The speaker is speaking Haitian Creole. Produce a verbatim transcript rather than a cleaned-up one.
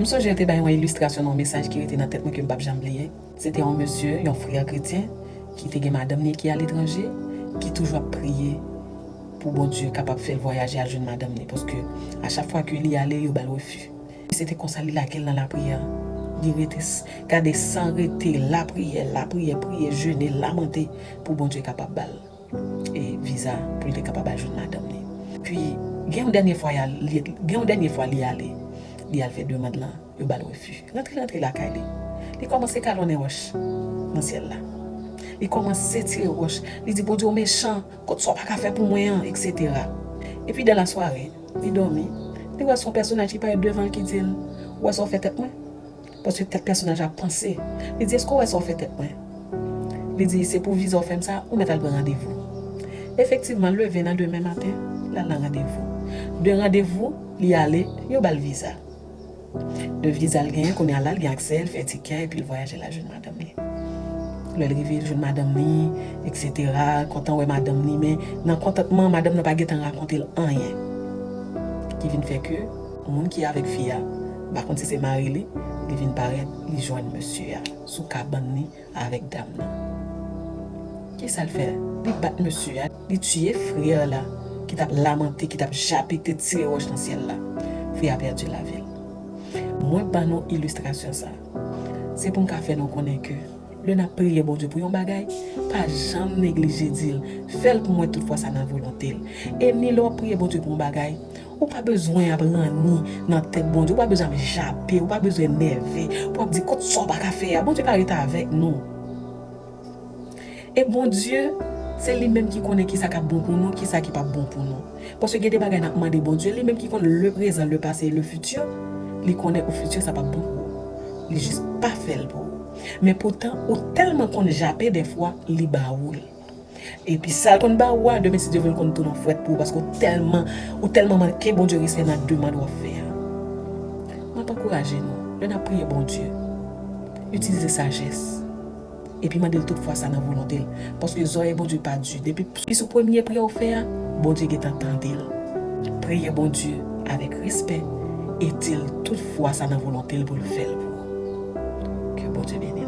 M sonje yo te bay yon ilistrasyon nan yon mesaj ki rete nan tèt mwen ke m p ap janm bliye. Se te yon mesye, yon frè kretyen, ki te gen madanm li ki aletranje, ki toujou ap priye pou Bondye kapab fè l vwayaje al jwenn madanm li, paske a chak fwa ke li ale, yo ba l refi. Se te konsa li lage l nan lapriyè. Li rete, gade, san rete, lapriyè, lapriyè, priye, jene, lamante pou Bondye kapab ba l e viza pou li te kapab al jwenn madanm li. Pi, gen yon dènye fwa, gen yon dènye fwa li ale, li al fè demann lan, yo ba l refi. Rantre, rantre lakay li. Li kòmanse kalonnen wòch nan syèl la. Li kòmanse tire wòch. Li di, Bondye, w mechan, kot sa w pa ka fè pou mwen an, etsetera. Epi, dan lasware, li dòmi. Li wè se yon pèsonaj ki parèt devan l ki di l, ou wè sa w fè tèt mwen? Paske tèt pèsonaj la panse. Li di, èske w wè sa w fè tèt mwen? Li di, se pou viza w fè m sa, ou mèt al pran randevou. Efektivman, l leve nan demen maten, l al nan randevou. De randevou, li ale, yo ba l viza. De viza l genyen, kounye a la, l gen aksè, l fè tikè, epi l vwayaje, l al jwenn madanm li. Lè l rive, l jwenn madanm li, etsetera, kontan wè madanm li, men nan kontantman, madanm nan pa gentan rakonte l anyen. Ki vin fè ke moun ki avèk fi a, m pa konn si se mari li, li vin parèt, li jwenn mesye a sou kabann li avèk dam nan. Kisa l fè? Li bat mesye a, li tiye frè la ki t ap lamante, ki t ap jape, ki te tire wòch nan syèl la. Frè a pèdi lavi l. Mwen ban nou ilistrasyon sa. Se pou m ka fè nou konnen ke lè n ap priye Bondye pou yon bagay, pa janm neglije di l, fè l pou mwen tout fwa sa nan volonte l. E ni lè w ap priye Bondye pou yon bagay, ou pa bezwen ap ranni nan tèt Bondye, ou pa bezwen ap jape, ou pa bezwen nève, pou w ap di kot sa w pa ka fè a. Bondye pa ret avèk nou. E Bondye, se li menm ki konnen kisa k ap bon pou nou, kisa ki p ap bon pou nou. Paske gen de bagay n ap mande Bondye, li menm ki konn le prezan, le pase e le fiti, li konnen o fiti sa p ap bon pou ou. Li jis pa fè l pou ou. Men poutan, ou tèlman konn jape dèfwa, li ba ou l. Epi sa l konn ba ou a, demen si Dye vle l konn tounen fwèt pou ou, paske ou tèlman, ou tèlman manke Bondye respè nan demann w ap fè a. M ap ankouraje nou, lè n ap priye Bondye, itilize sajès. Epi mande l tout fwa sa nan volonte l. Paske zòrèy Bondye pa di. Depi li sou premye priyè w fè a, Bondye gentan tande l. Priye Bondye avèk respè e di l tout fwa sa nan volonte l pou l fè l pou ou. Ke Bondye beni.